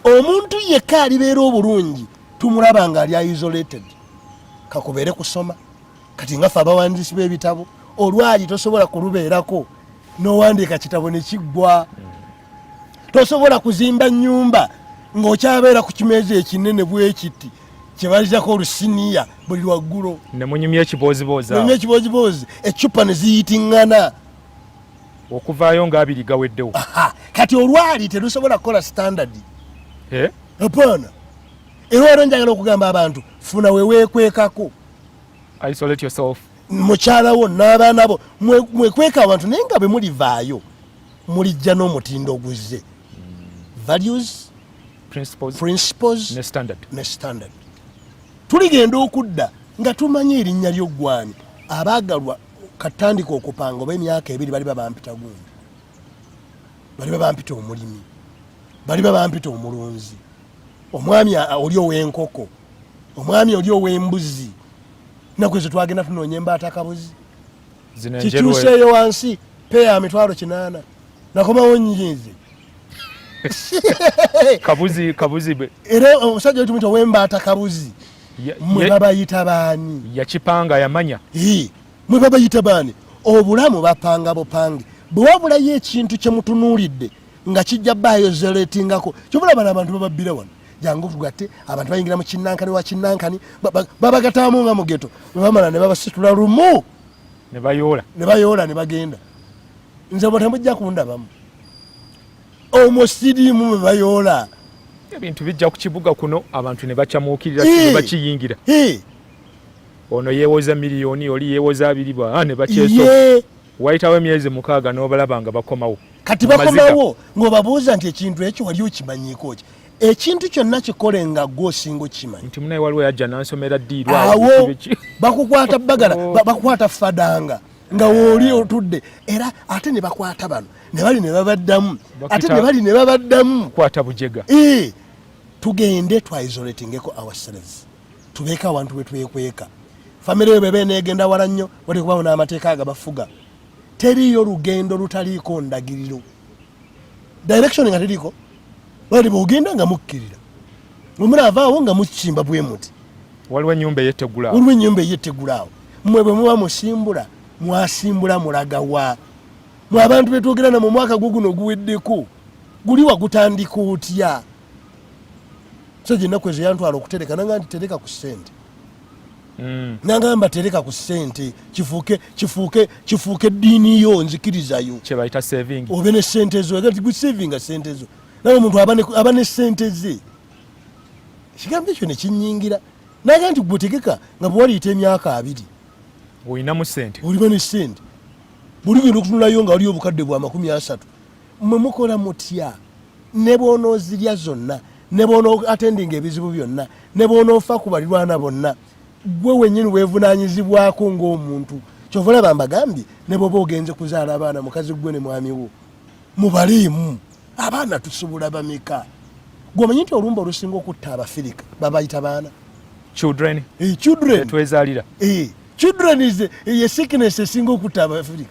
Omuntu yekka alibeera obulungi tumulaba nga ali isolated. Kakubeere kusoma, kati nga ffe abawandiisi b'ebitabo, olwali tosobola kulubeerako n'owandiika kitabo ne kiggwa. Tosobola kuzimba nnyumba ng'okyabeera ku kimeeza ekinene bwe kiti kyebalizako olusiniya buli lwaggulo, ne munyumya ekibooziboozi. Munyumya ekibooziboozi, eccupa ne ziyitiŋŋana. Okuvaayo nga 2 gaweddewo. Kati olwali terusobola kukola standard. Eh? Hapana. Era waliwo njagala okugamba abantu, funa weweekwekako. Isolate yourself. Mukyala wo n'abaana bo mwekweka abantu, naye nga bwe mulivaayo mulijja n'omutindo oguzze, values, principles, principles ne standard. Ne standard. Tuligenda okudda nga tumanyi erinnya ly'oggwani. Abaagalwa, katandika okupanga oba emyaka 2, bali babampita gundi, bali babampita omulimi, bali babampita omulunzi, omwami oli ow'enkoko, omwami oli ow'embuzi. Naku ezo twagenda tunoonya embaata kabuzi. Zino enjeru. Kikyuseeyo wansi peya 800,000, nakomawo nyinzi. Kabuzi kabuzi Era omusajja oli tumuyita ow'embaata kabuzi. Mwe babayita baani? Yakipanga, yamanya. Ii, mwe babayita baani? Obulamu bapanga bupange. Bwe wabulayo ekintu kye mutunuulidde nga kijja baayo zeletingako, kyobula bano abantu bababbira wano, jangu tugatte abantu. Bayingira mu kinnankani wa kinnankani, babagataamu nga mugeto, bwe bamala ne babasitula lumu. Ne bayoola. Ne bayoola ne bagenda. Nze bwe temujja kundabamu omwo, siriimu mwe bayoola. Ebintu bijja ku kibuga kuno, abantu ne bakyamuukirira, ne bakiyingira. Ono yeewoza miliyoni, oli yeewoza 20, ba ne bakyeso. Wayitawo emyezi 6 n'obalaba nga bakomawo. Kati Mu maziga. Bakomawo ng'obabuuza nti ekintu ekyo wali okimanyiiko ki? Ekintu kyonna kikole nga gwe osinga okimanyi. Nti munaye waliwo yajja n'ansomera ddiiru. Awo bakukwata bagala. Bakukwata fadanga nga wooli otudde, era ate ne bakwata bano ne bali ne babaddamu ate ne bali ne babaddamu. Kwata bujega. Tugende twaisolatingeko ourselves, tubeeko awantu we twekweka. Famire yo bweba eneegenda wala nnyo, wali kubawo n'amateeka agabafuga. Teriiyo lugendo lutaliiko ndagiriro, direction nga teriiko. Bali bwogenda nga mukkirira, bwe munaavaawo nga mukimba bwe muti. Waliwo ennyumba eyettegula. Waliwo ennyumba eyettegula awo. Mmwe bwe muba musimbula, mwasimbula mulagawa? Mwe abantu betwogera namwe, omwaka gwo guno oguweddeko guli wagutandika otya? So gye ennaku ezo yantwala okutereka, nanga nti tereka ku ssente. Nagamba tereka ku ssente, kifuuke eddiini yo, nzikirizayo. Kye bayita saving. Obe ne ssente zo. Ati gusavinga ssente zo, nawe omuntu aba ne ssente ze. Ekigambo ekyo ne kinyingira, naga nti gwe tegeka nga bwe waliyita emyaka 20 Olinamu ssente. Oliba ne ssente. Buli genda okutunulayo nga waliyo obukadde bwa 30. Mmwe mukola mutya? Ne bw'onoozirya zonna, ne bw'ono attendinga ebizibu byonna, ne bw'onoofa ku balirwana bonna, gwe wennyini weevunaanyizibwako ng'omuntu. Kyova olaba mbagambye, ne bw'oba ogenze kuzaala abaana, mukazi gwe ne mwami wo mubaliimu abaana tusobola bameka? Gwe omanyi nti olumba olusinga okutta Abafirika babayita baana? Children. Eh, children. Twezaalira. Eh, children is ye sickness esinga okutta Abafirika.